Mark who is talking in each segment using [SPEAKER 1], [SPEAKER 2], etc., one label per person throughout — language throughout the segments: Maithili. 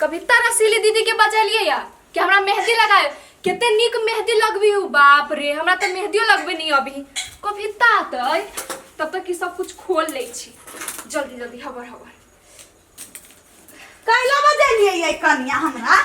[SPEAKER 1] कविता रसीली दीदी के बजलिए या कि हमरा मेहंदी लगाए। कते नीक मेहंदी लगबी हूँ, बाप रे, हमरा तो मेहंदियो लगबे नहीं अभी। कविता आतै तब तक ई सब कुछ खोल लै छी जल्दी जल्दी, हबर हबर।
[SPEAKER 2] कैला बजेलियै ये कनिया हमरा?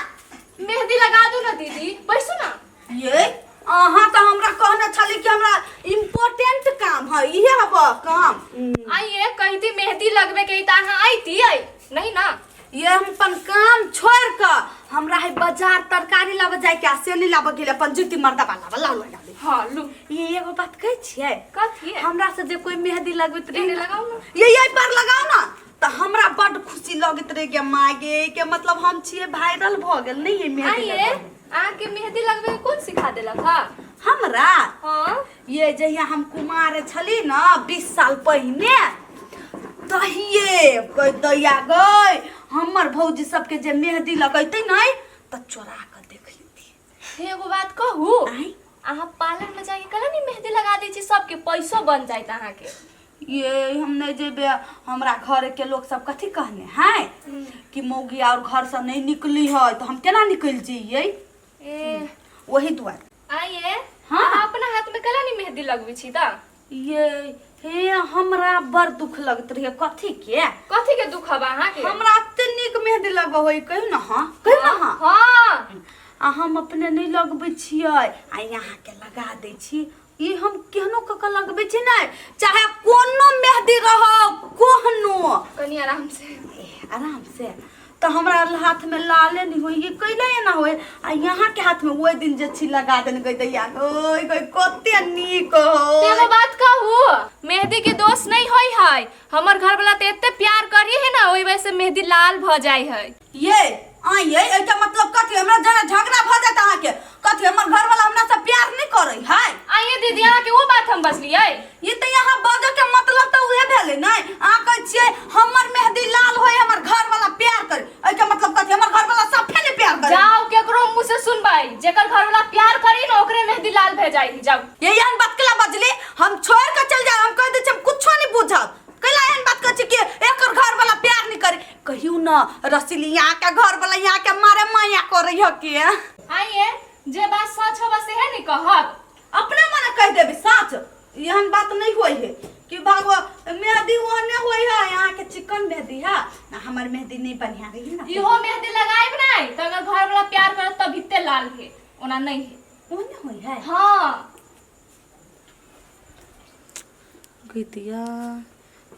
[SPEAKER 1] मेहंदी लगा दू ना दीदी, बैसू ना।
[SPEAKER 2] ये अहाँ तऽ हमरा कहने छली कि हमरा इम्पोर्टेंट काम है, इहे हब काम।
[SPEAKER 1] आइए कहती मेहंदी लगबे के त अहाँ आइती आई नहीं ना?
[SPEAKER 2] ये हम अपन काम छोड़ के हमरा है बाजार तरकारी लाबे जाय के आ से नहीं लाबे गेले, अपन जूती मर्दाबा लाबे लाउ लगा दे।
[SPEAKER 1] हाँ लू।
[SPEAKER 2] ये एगो बात कहै छियै।
[SPEAKER 1] कथी?
[SPEAKER 2] हमरा से जे कोई मेहंदी लगबैत रहे
[SPEAKER 1] एने लगाउ ना।
[SPEAKER 2] ये पर लगाउ ना तऽ हमरा बड खुशी लगैत रहे के माय गे के मतलब हम छियै वायरल भऽ गेल नहीं ये मेहंदी
[SPEAKER 1] आइए
[SPEAKER 2] लगबै।
[SPEAKER 1] अहाँके मेहंदी लगबे के कोन सिखा देलक हा?
[SPEAKER 2] हमरा?
[SPEAKER 1] हाँ।
[SPEAKER 2] ये जहिया हम कुमार छली न 20 साल पहिने तहिये गई दैया गई हमर भौजी सबके जे मेहंदी लगैते नहीं तऽ चोरा कऽ देख लेती।
[SPEAKER 1] हे एगो बात कहू?
[SPEAKER 2] आँय?
[SPEAKER 1] अहाँ पार्लर में जाके कहला नहीं मेहंदी लगा दै छी सबके, पैसो बन जाइत अहाँके।
[SPEAKER 2] ये हम नहीं जेबे, हमरा घर के लोग सब कथी कहने है कि मौगी और घर से नहीं निकली है, तो हम केना निकल जइए?
[SPEAKER 1] ए
[SPEAKER 2] वही दुआरे।
[SPEAKER 1] आइए।
[SPEAKER 2] हाँ।
[SPEAKER 1] अहाँ अपना हाथ में कला नहीं मेहंदी लगबै छी त?
[SPEAKER 2] ये हे हमरा बड़ दुख लगत रहे। कथी के?
[SPEAKER 1] कथी के दुख हब अहाँके?
[SPEAKER 2] हमरा एते नीक मेहंदी लगबै होय, कहियौ ना। हाँ कहियौ ना। हाँ।
[SPEAKER 1] हाँ।
[SPEAKER 2] आ हम अपने नहीं लगबै छियै आ यहाँ के लगा दै छी। ई हम केहनो कऽ के लगबै छी नहि, चाहे कोनो मेहदी रहो कोहनो।
[SPEAKER 1] कनी आराम से।
[SPEAKER 2] ए, आराम से तऽ हमरा हाथ में लाले नहीं होई, ये कैले एना होए? आ यहाँ के हाथ में ओहि दिन जे छी लगा देने गई दैया ओइ गई कते नीक हो।
[SPEAKER 1] एगो बात कहू, मेहंदी के दोष नहीं होई है। हमर घर वाला तो एते प्यार करी है ना, ओहि वजह से मेहंदी लाल भ जाय है।
[SPEAKER 2] ये आ ये एकर मतलब कथी? हमरा जरा झगड़ा भ जात अहाँ के, कथी हमर घर वाला हमरा से प्यार नहीं करे है?
[SPEAKER 1] आइए दीदी, अहाँ के वो बात हम बजलियै।
[SPEAKER 2] ये तो यहाँ बजे के मतलब तो उहे भेलै नै। अहाँ कहै छियै हमर मेहंदी लाल होय हमर घर वाला प्यार करे, एकर मतलब कथी? हमर घर वाला सफे नहीं प्यार करे?
[SPEAKER 1] जाओ केकरो मुंह से सुनबै, जेकर घर वाला प्यार करी ना ओकरे मेहंदी लाल भे जाई। जाओ।
[SPEAKER 2] ये एहन बात केला बजली? हम छोड़ के चल जाए, हम कह दै छियै हम कुछो नहीं बुझब। कैला एहन बात कहै छियै कि एकर घर वाला प्यार नहीं करे? कहियौ न रसीली, यहाँ के घर वाला यहाँ के मारे माया करे ह के?
[SPEAKER 1] आइए जे बात सच होबा से है नहीं कहब।
[SPEAKER 2] अपने मने कह देबी सच, एहन बात नहीं होई है कि भागो मेहंदी ओहने होई है। यहाँ के चिकन मेहंदी है ना, हमर मेहंदी नहीं बढ़िया रही ना।
[SPEAKER 1] इहो मेहंदी लगाइब नहीं त अगर घर वाला प्यार करत तब इते लाल है, ओना नहीं है।
[SPEAKER 2] ओहने होई है?
[SPEAKER 1] हाँ।
[SPEAKER 2] गीतिया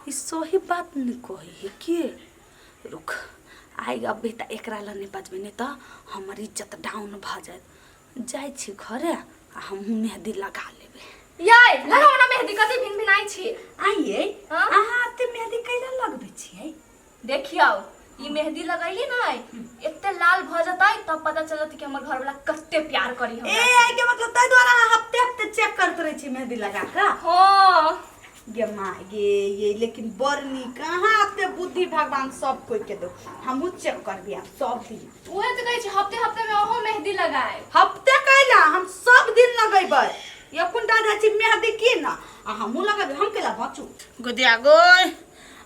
[SPEAKER 2] ई सही बात नहीं कही है के? रुक आइ अभी तऽ एकरा लग नहि बजबै, नहि तऽ हमर इज्जत डाउन भऽ जायत। जाइ छी घरे आ हमहूँ मेहदी लगा लेबै।
[SPEAKER 1] याय लगाओ ना मेहंदी, कथी भिन भिनाई छी?
[SPEAKER 2] आइए।
[SPEAKER 1] हाँ?
[SPEAKER 2] अहाँ एते मेहदी कैला लगबै छियै?
[SPEAKER 1] देखियौ ई मेहंदी लगैली ना एते लाल भऽ जतै तब पता चलत कि हमर घर वाला कते प्यार करी
[SPEAKER 2] ए
[SPEAKER 1] हमरा से।
[SPEAKER 2] आइ के मतलब ताहि दुआरे अहाँ हफ्ते हफ्ते चेक करैत रहै छी मेहदी लगा कऽ?
[SPEAKER 1] हाँ।
[SPEAKER 2] गे माय गे ये लेकिन बड़ नीक, अहाँ एते बुद्धि भगवान सब कोई के दो। हमहूँ चेक करबी आब सब दिन।
[SPEAKER 1] उहे तऽ कहै छी हफ्ते हफ्ते में ओहो मेहंदी लगाए।
[SPEAKER 2] हफ्ते कैला, हम सब दिन लगेबै। एखुनटा जाइ छी मेहदी की न आ हमहूँ लगेबै, हम कैला बचू?
[SPEAKER 3] गोदिया गोय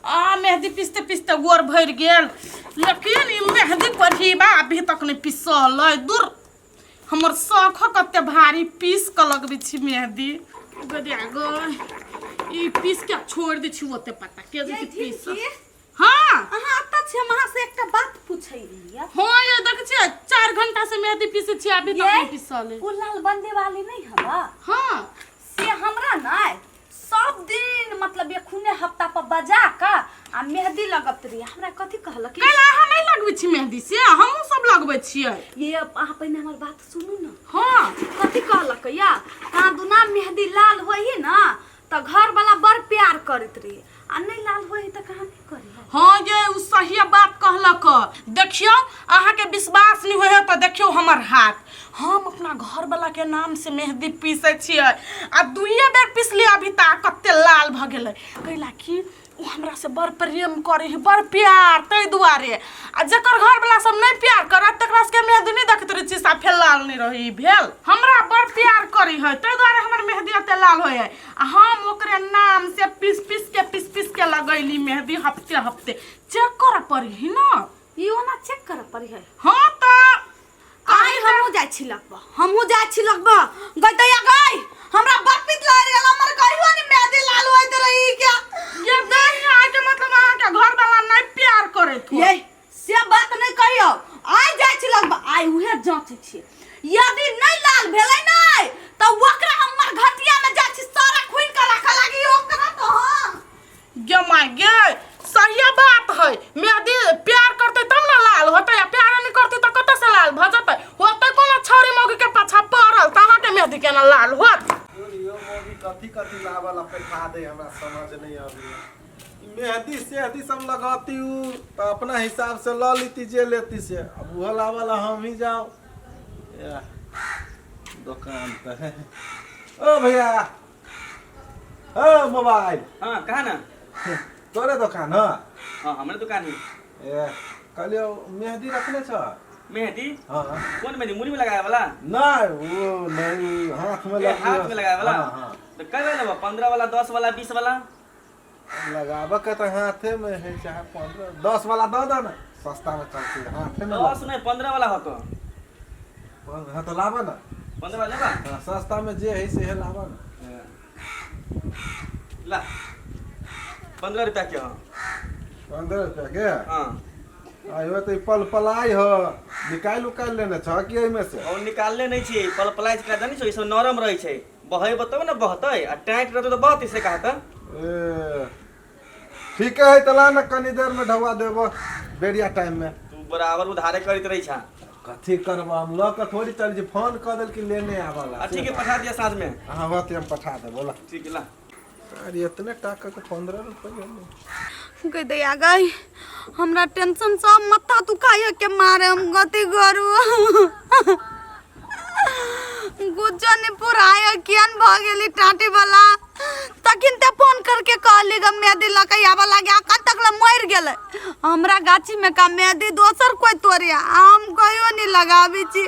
[SPEAKER 3] आ मेहदी पिसते पिसते गोर भरि गेल, लेकिन ई मेहदी पढ़ीबा अभी तक नहि पिसल अइ। दूर हमर शौख कते भारी, पीस कऽ लगबै छी मेहदी। गोदिया गोय ई पीस के छोड़ि दै छी ओते पता के जे पीस। हाँ।
[SPEAKER 2] अहाँ अतऽ छी, हम अहाँ से एकटा बात पूछै रहियै।
[SPEAKER 3] हाँ ये देख छियै 4 घंटा से मेहदी पीसै छियै अभी तक नहि पिसल अइ।
[SPEAKER 2] ओ लाल बंदे वाली नहीं हवा?
[SPEAKER 3] हाँ।
[SPEAKER 2] से हमरा नहीं सब दिन मतलब एखुने हफ्ता पर बजा के आ मेहदी लगबत रही, हमरा कथी कहलक?
[SPEAKER 3] कैला अहाँ नहीं लगबै छी मेहदी? से हमहूँ सब लगबै छियै।
[SPEAKER 2] ये अहाँ पहिने हमर बात सुनू ना।
[SPEAKER 3] हाँ।
[SPEAKER 2] कथी कहलक या कहाँ दुना मेहदी लाल होई है ना तऽ घर वाला बड़ प्यार करैत रही, आ नहीं लाल होई तऽ कहाँ नहीं करी है।
[SPEAKER 3] हाँ ये उ सही बात कहलक। देखियौ अहाँके विश्वास नहीं होय है तऽ देखियौ हमर हाथ, हम अपना घर वाला के नाम से मेहदी पीसै छियै आ दुइये बेर पीसलियै अभी तक कते लाल भऽ गेलै। कैला कि ओ हमरा से बड़ प्रेम करै है, बड़ प्यार, ताहि दुआरे। आ जकर घर वाला सब नहीं प्यार करत तकरा सबके मेहदी नहीं देखैत रहै छियै साफे लाल नहीं रहै। भेल हमरा बड़ प्यार करै है ताहि दुआरे हमर मेहदी एते लाल होइ है आ हम ओकरे नाम से पीस पीस के पीस पीस के लगैली मेहदी हफ्ते हफ्ते। चेक करऽ पड़ी ना।
[SPEAKER 2] ई ओना चेक करऽ पड़ी है।
[SPEAKER 3] हाँ तऽ
[SPEAKER 2] आइ हमहूँ जाइ छी लगबऽ, हमहूँ जाइ छी लगबऽ। गई दैया गई, हमरा बड़ पित लागि गेल, हमर कहियो नहीं मेहदी लाल होइत रही क्या।
[SPEAKER 3] ये नहीं, आइ के मतलब अहाँके घर वाला नहीं प्यार करैत हो।
[SPEAKER 2] ये से बात नहीं कहियो। आइ जाइ छी लगबऽ, आइ उहे जाँचै छी, यदि नहीं लाल भेलै नहीं तऽ ओकरा हमर घटिया में जाइ छी सारा खुनि के राखऽ लागी ओकरा। तऽ हम
[SPEAKER 3] गे my गे, सहिए बात है, मेहदी प्यार करते तब ना लाल होते, आ प्यार नहीं करते तो कतऽ से लाल भऽ जेतै? होते कोनो छौरी मौगी के पाछा पड़ल तऽ अहाँके मेहदी केना लाल होत?
[SPEAKER 4] यो मौगी कथी कथी लावल पैठा दे, हमरा समझ नहीं अबैया। ई मेहदी सेहदी सब लगती उ तो अपना हिसाब से ल लीती, जे लेती से। अब उहो लावल हम ही जाओ या दुकान पे। ओ भैया, ओ मोबाइल।
[SPEAKER 5] हाँ, कहा ना।
[SPEAKER 4] तोरे दुकान है?
[SPEAKER 5] हाँ, हमरे दुकान है।
[SPEAKER 4] ए, कहलियो मेहदी रखने छ?
[SPEAKER 5] मेहंदी?
[SPEAKER 4] हाँ।
[SPEAKER 5] कौन मेहंदी, मुड़ी में लगाए वाला?
[SPEAKER 4] नहीं, वो नहीं, हाथ में
[SPEAKER 5] ए,
[SPEAKER 4] लगी।
[SPEAKER 5] हाथ में लगाए वाला?
[SPEAKER 4] हाँ हाँ।
[SPEAKER 5] तो कई वाला लेबो, 15 वाला, 10 वाला, 20 वाला?
[SPEAKER 4] लगाबऽ के तऽ हाथे में है, चाहे 15 10 वाला दऽ दऽ ने, सस्ता में चलते, हाथे में।
[SPEAKER 5] 10 नहीं, 15 वाला होतो।
[SPEAKER 4] हाँ, तो लाबऽ ने।
[SPEAKER 5] 15 वाला लेबा?
[SPEAKER 4] हाँ, सस्ता में जे है से लाबऽ ने।
[SPEAKER 5] ला, 15 रुपया के हो।
[SPEAKER 4] 15 रुपया के?
[SPEAKER 5] हाँ।
[SPEAKER 4] आयो तऽ ई पल पलाय ह, निकालि उकालि लेने छ कि एहिमे से?
[SPEAKER 5] और निकालले नहीं छी। पल पलाइ के जानी छो, ई सब नरम रहै छै, बहेबो तब ने बहतै, आ टाइट रहतै तऽ बहतै, से कहत।
[SPEAKER 4] ए, ठीके है, तऽ ला ने, कनी देर में ढौआ देबो बेरिया टाइम में।
[SPEAKER 5] तू बराबर उधारे करैत रहै छा।
[SPEAKER 4] कथी करब, हम लऽ कऽ थोड़ी चल छी, फोन कऽ देल कि लेने आबऽ ला।
[SPEAKER 5] आ ठीक है, पठा दिया साँझ में।
[SPEAKER 4] हाँ, होते, हम पठा देबो, ला।
[SPEAKER 5] ठीक है, ला।
[SPEAKER 4] अरे, इतने टाका के 15 रुपया?
[SPEAKER 2] गई दैया गई, हमरा टेंशन सब माथा दुखाइए के मारे, हम गति करू गुज्जो ने पुराय कियन भ गेली टाटी वाला। तखन ते फोन करके कहली ग मेहदी लके आबऽ लागे, अखन तक ले मरि गेलै। हमरा गाछी में का मेहदी दोसर कोई तोड़िया, हम कहियो नहीं लगाबी छी।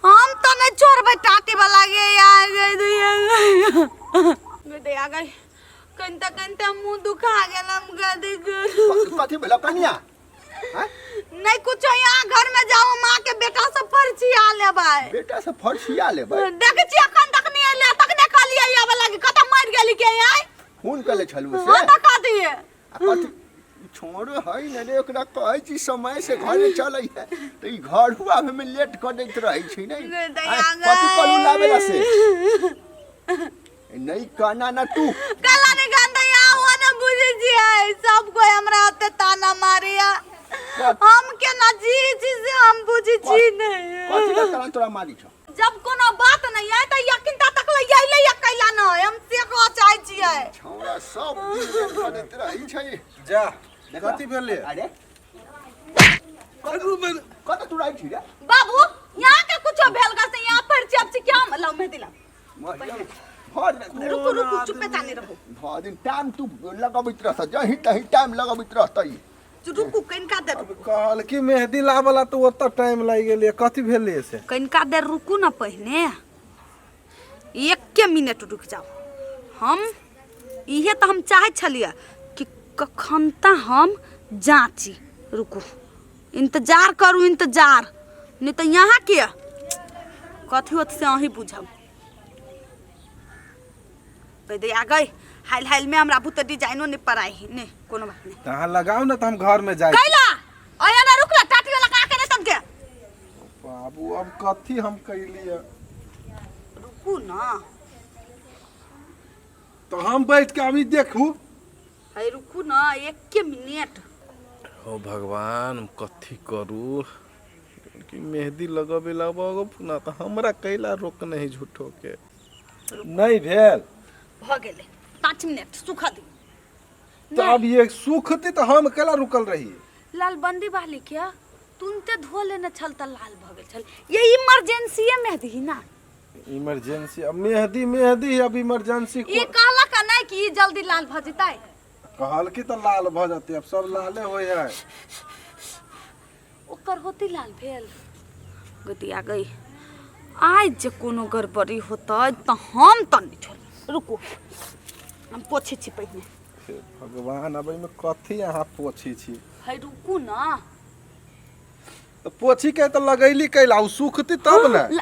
[SPEAKER 2] हम तो नहीं छोड़बै टाटी वाला गे यार। गई दैया गई, गई दैया गई, कनिता कनिता मुंह दुखा गेल, हम गदी करू।
[SPEAKER 6] कथी भेल कनिया? आँय?
[SPEAKER 2] नहीं कुछो, यहाँ घर में जाओ, माँ के बेटा से फरछिया लेबै।
[SPEAKER 6] बेटा से फरसिया लेबै?
[SPEAKER 2] देखै छी अखन तक नहीं एलै, तखने कहलियै आबऽ लागी, कतऽ मरि गेली के आइ?
[SPEAKER 6] फोन कले छलू से?
[SPEAKER 2] हाँ, तऽ कह दिए।
[SPEAKER 6] आ कथी छोड़ है ने रे, ओकरा कहै छी समय से घरे चलै है तऽ ई घरू आबे में लेट कर दैत रहै छै। नहीं
[SPEAKER 2] गई दैया।
[SPEAKER 6] आँय, कथी कहलू लाबे ला से? नहीं कहना ना तू।
[SPEAKER 2] काला नहीं गंदा, वो ना बुझे छियै, सब कोई हमरा ओते ताना मारिया, हम के ना जी छी से हम बुझे छी
[SPEAKER 6] कथी
[SPEAKER 2] नहीं।
[SPEAKER 6] ला ताना तोरा मारी छौ?
[SPEAKER 2] जब कोनो बात नहीं है त यकीन ता तक ले अइले या कैला न, हम से कह चाहै छियै।
[SPEAKER 6] छौड़ा सब दिन लेट कर दैत रहै छै।
[SPEAKER 4] जा, कथी भेलै?
[SPEAKER 6] अरे, कतऽ तू रहै छी रे?
[SPEAKER 2] बाबू, यहाँ के कुछो भेल गा से यहाँ पर छी, अब छी क्या लाओ मेहंदी लाओ।
[SPEAKER 6] भर
[SPEAKER 2] रुकू रुकू, चुपे चाने रहू।
[SPEAKER 6] भर दिन टाइम तू लगबैत रहत, जहीं तहीं टाइम लगबैत रहतै।
[SPEAKER 2] रुकू कनिका देर।
[SPEAKER 4] अब कहल कि मेहदी लाबला तऽ ओतऽ टाइम लागि गेलै, कथी भेलै से?
[SPEAKER 2] कनिका देर रुकू ना, पहिने एके मिनट रुक जाओ। हम इहे तऽ हम चाहै छलियै कि कखन ता हम जाँची। रुकू, इंतजार करू, इंतजार, नहीं तऽ यहाँ के कथी होत से अहीं बुझब। गई दैया गई, हाइल हाइल में हमरा बुते डिजाइनो नहीं पराई है। नहीं, कोनो बात नहीं।
[SPEAKER 4] तऽ अहाँ लगाउ ने तऽ हम घर में जाइ।
[SPEAKER 2] कैला अया ना, रुकला, टाटी वाला का के नहीं तब के।
[SPEAKER 4] बाबू, अब कथी हम कैलियै?
[SPEAKER 2] रुकू ना।
[SPEAKER 4] तऽ हम बैठ के अभी देखू।
[SPEAKER 2] है, रुकू ना एके मिनट।
[SPEAKER 4] ओ भगवान, हम कथी करू कि मेहदी लगबे लगबो ना तऽ हमरा कैला रोक नहीं झूठो के नहीं भेल।
[SPEAKER 2] भऽ गेलै, 5 मिनट सुखा दी।
[SPEAKER 4] तऽ अब ये सुखती तऽ हम कैला रुकल रही?
[SPEAKER 2] लालबंदी वाली के तुरंते धो लेने छल तऽ लाल भऽ गेल छल। ये इमरजेंसी मेहदी ही ना।
[SPEAKER 4] इमरजेंसी, अब मेहदी मेहदी, अब इमरजेंसी।
[SPEAKER 2] ई कहलक नहीं कि ई जल्दी लाल भऽ जेतै?
[SPEAKER 4] कहल की तऽ लाल भऽ जेतै, अब सब लाले होइ है।
[SPEAKER 2] ओकर होती लाल भेल गतिया गई। आइ जे कोनो गड़बड़ी होतै तऽ हम तऽ नहि छोड़बै। रुकू, हम पोछै छी पहिने।
[SPEAKER 4] हे भगवान, अब एहिमे कथी अहाँ पोछी छी?
[SPEAKER 2] है, रुकू ना।
[SPEAKER 4] तो पोछी के तो लगैली कैला उ सुखती तब ने।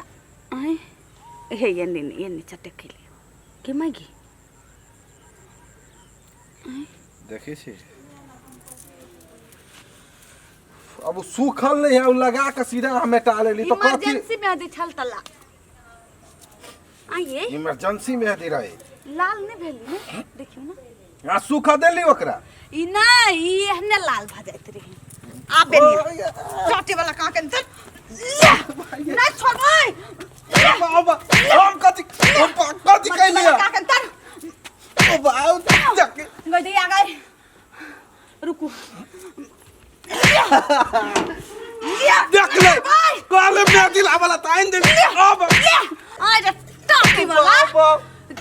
[SPEAKER 2] आय हे एने एने चटक लियो के मागी।
[SPEAKER 4] देखै छी अब उ सूखल नहीं है, उ लगा के सीधा हम मेटा लेली तो कथी।
[SPEAKER 2] इमरजेंसी में आदि छल तला आइए।
[SPEAKER 4] इमरजेंसी में हदी रहे।
[SPEAKER 2] लाल नहीं भेली ने, देखियो ना।
[SPEAKER 4] आ सूखा देली ओकरा।
[SPEAKER 2] ई नहीं, ई एहने लाल भ जाइत रहे। आबे नहीं चाटे वाला कहाँ के अंदर नहीं छोड़बै।
[SPEAKER 4] बाबा हम कथी, हम कथी कैलिया?
[SPEAKER 2] कहाँ के अंदर
[SPEAKER 4] ओ बाऊ जाके
[SPEAKER 2] गई दे आ गए। रुकू
[SPEAKER 4] देख ले कहले मेहंदी लावला त आइन दे अब।
[SPEAKER 2] आइ रे टाटी वाला,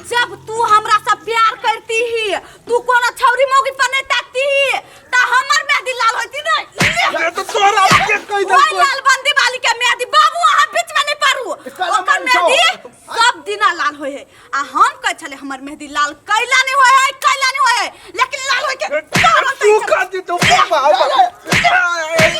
[SPEAKER 2] जब तू हमरा से प्यार करती ही, तू कोनो छौरी मौगी पर नहीं ताकती ही, त हमर मेहंदी लाल होती नहीं।
[SPEAKER 4] ये तो तोरा के कहि दे।
[SPEAKER 2] ओइ लाल बंदी वाली के मेहंदी बाबू अहाँ बीच में नहीं पारू।
[SPEAKER 6] काला
[SPEAKER 2] ओकर
[SPEAKER 6] मान छौ।
[SPEAKER 2] मेहंदी सब दिना लाल होय है आ हम कहै छले हमर मेहंदी लाल कैला नहीं होय है, कैला नहीं होय है, लेकिन लाल होय के
[SPEAKER 4] तू कथी तू बाबा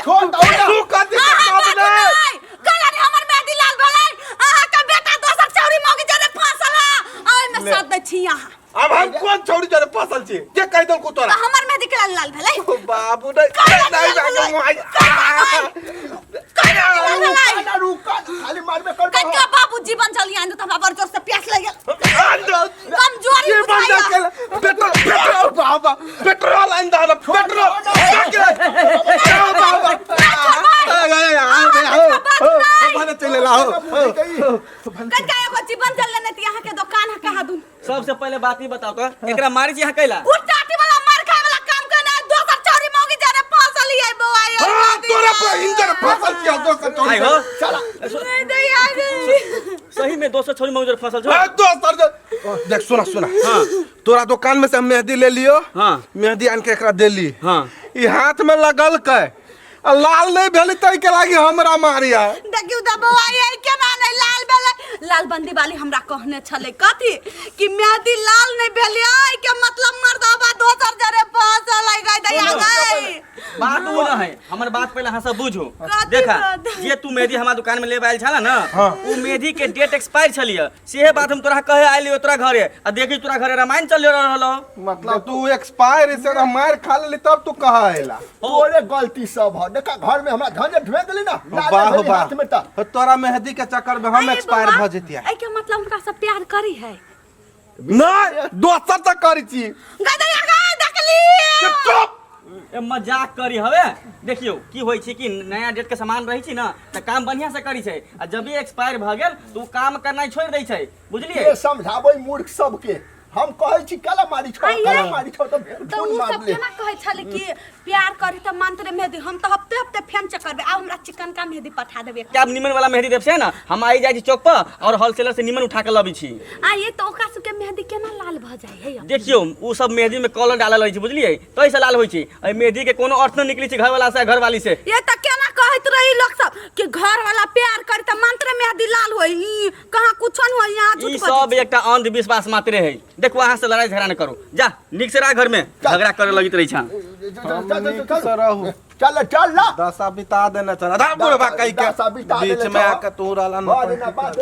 [SPEAKER 6] छोड़ दो ना।
[SPEAKER 4] तू कथी
[SPEAKER 2] अहाँ
[SPEAKER 4] तब
[SPEAKER 2] बाजू
[SPEAKER 4] ने
[SPEAKER 2] नहि। कैला नहीं हमर मेहंदी लाल भेलै? अहाँ के बेटा दोसर छौरी मौगी जरे फांसल है, ओइ में साथ दै छी अहाँ।
[SPEAKER 4] अब हम कोन छौरी जरे फसल छी के कहि देलकौ तोरा?
[SPEAKER 2] त हमर मेहंदी कैला लाल भेलै?
[SPEAKER 4] ओ बाबू नहीं
[SPEAKER 2] कैला
[SPEAKER 4] नहीं
[SPEAKER 2] लाल
[SPEAKER 4] बाबू
[SPEAKER 2] भेलै?
[SPEAKER 4] आई
[SPEAKER 2] कैला लाल भेलै?
[SPEAKER 6] ना रुका, खाली मारबे करबो।
[SPEAKER 2] कनिका बाबू जीवन जल आन त हमरा बड़ जोर से प्यास लागि गेल। कमजोरी
[SPEAKER 4] ये बंदा
[SPEAKER 2] बुझाइया।
[SPEAKER 4] के पेट्रोल पेट्रोल बाबा पेट्रोल आइन दा ना पेट्रोल बाबा बाबा चले लाओ।
[SPEAKER 2] कनिका एगो जीवन जल लेने त यहाँ के दुकान है कहाँ दून।
[SPEAKER 5] सबसे पहले बात ई बताओ तो एकरा मारी छी यहाँ कैला?
[SPEAKER 2] उ टाटी वाला मार खाए वाला काम करना है, दोसर छौरी मौगी जरे फांसल है बौआ यार।
[SPEAKER 4] हां तोरा पर इंजन फसल छी दोसर
[SPEAKER 5] आई
[SPEAKER 4] छौरी।
[SPEAKER 5] हो
[SPEAKER 6] चला
[SPEAKER 2] नहीं दे यार।
[SPEAKER 5] सही में दोसर छोरी मौजर फसल छौ।
[SPEAKER 4] हां दोसर देख सुना सुना। हां तोरा दुकान में से हम मेहंदी ले लियो।
[SPEAKER 5] हां।
[SPEAKER 4] मेहंदी आन के एकरा देली।
[SPEAKER 5] हां।
[SPEAKER 4] ई हाथ में लगल के आ लाल नहीं भेली तई के लागी हमरा मारिया।
[SPEAKER 2] देखियो त बौआ ये केना नहीं लाल भेलै? लाल बंदी वाली हमरा कहने छलै कथी कि मेहंदी लाल नहीं भेलै, आई के मतलब मर्दाबा दोसर जरे फांसल है गई दया गई।
[SPEAKER 5] बात वो ना है, हमर बात पहले अहाँ सब बुझू।
[SPEAKER 2] कथी
[SPEAKER 5] देखा
[SPEAKER 2] बात?
[SPEAKER 5] जे तू मेहंदी हमार दुकान में लेब आयल छला ना,
[SPEAKER 4] हाँ।
[SPEAKER 5] उ मेहंदी के डेट एक्सपायर छलिय, सेहे बात हम तोरा कहे आइलियो तोरा घरे आ देखी तोरा घरे रामायण चल रहल हो।
[SPEAKER 4] मतलब तू एक्सपायर से अगर मार खा लेली तब तू कहा आइला?
[SPEAKER 6] तोरे गलती सब है। देखा घर में हमरा झंझट ढुए देली ना, लाल
[SPEAKER 4] वाह
[SPEAKER 6] भेली
[SPEAKER 4] वाह
[SPEAKER 6] हाथ में त।
[SPEAKER 4] तोरा मेहंदी के चक्कर में हम
[SPEAKER 2] अरे
[SPEAKER 4] एक्सपायर
[SPEAKER 2] बौआ,
[SPEAKER 4] भ जतिया।
[SPEAKER 2] एहि के मतलब हमरा से प्यार करी है?
[SPEAKER 4] नहीं दोसर तक करी छी।
[SPEAKER 2] गई दया गई देखली।
[SPEAKER 4] चुप।
[SPEAKER 5] ए मजाक करी हवे। देखियो की होई छै कि नया डेट के सामान रही छै ना त काम बढ़िया से करी छै आ जब भी एक्सपायर भ गेल त उ काम करनाइ छोड़ दै छै, बुझलिए?
[SPEAKER 6] के समझाबै मूर्ख सबके? हम कहै छी काला मारी छौ,
[SPEAKER 2] आइये।
[SPEAKER 6] काला मारी छौ त
[SPEAKER 2] तऽ
[SPEAKER 6] ढूंढ
[SPEAKER 2] उ
[SPEAKER 6] मार
[SPEAKER 2] सब
[SPEAKER 6] ले।
[SPEAKER 2] केना कहै छलै कि प्यार करी तऽ मानते रहे मेहंदी, हम तऽ हफ्ते हफ्ते फेन चेक करबै। आब हमरा चिकन का मेहंदी पठा देबै।
[SPEAKER 5] क्या अब निमन वाला मेहंदी देब से ना, हम आई जाइ छी चौक पर और होलसेलर से निमन उठा के लबै छी।
[SPEAKER 2] आ ये तऽ ओकरा सबके मेहंदी केना लाल भऽ जाइ है?
[SPEAKER 5] देखियो उ सब मेहंदी में कलर डालल रहै छै, बुझलिए? तै से लाल होइ छै। एहि मेहंदी के कोनो अर्थ न निकलै छै घर वाला से घरवाली से।
[SPEAKER 2] ये तऽ केना कहैत रही लोक सब कि घर वाला प्यार करी तऽ मानते रहे मेहंदी लाल होई, ई कहाँ कुछो नहीं होई, यहाँ झूठ
[SPEAKER 5] ई
[SPEAKER 2] बजै
[SPEAKER 5] सब
[SPEAKER 2] छै।
[SPEAKER 5] एकटा अंधविश्वास मात्रे है। देखो अहाँ से लड़ाई झगड़ा न करू, जा नीक से रह घर में, झगड़ा करे लगित रही छा।
[SPEAKER 4] हम नीक से रहू।
[SPEAKER 6] चल चल ना
[SPEAKER 4] दशा बिता देने चल। अधा बुढ़बा कहि के
[SPEAKER 6] दशा बिता देने
[SPEAKER 4] बीच में
[SPEAKER 6] छौ।
[SPEAKER 4] आके तू रहला
[SPEAKER 6] बड़ ना बात।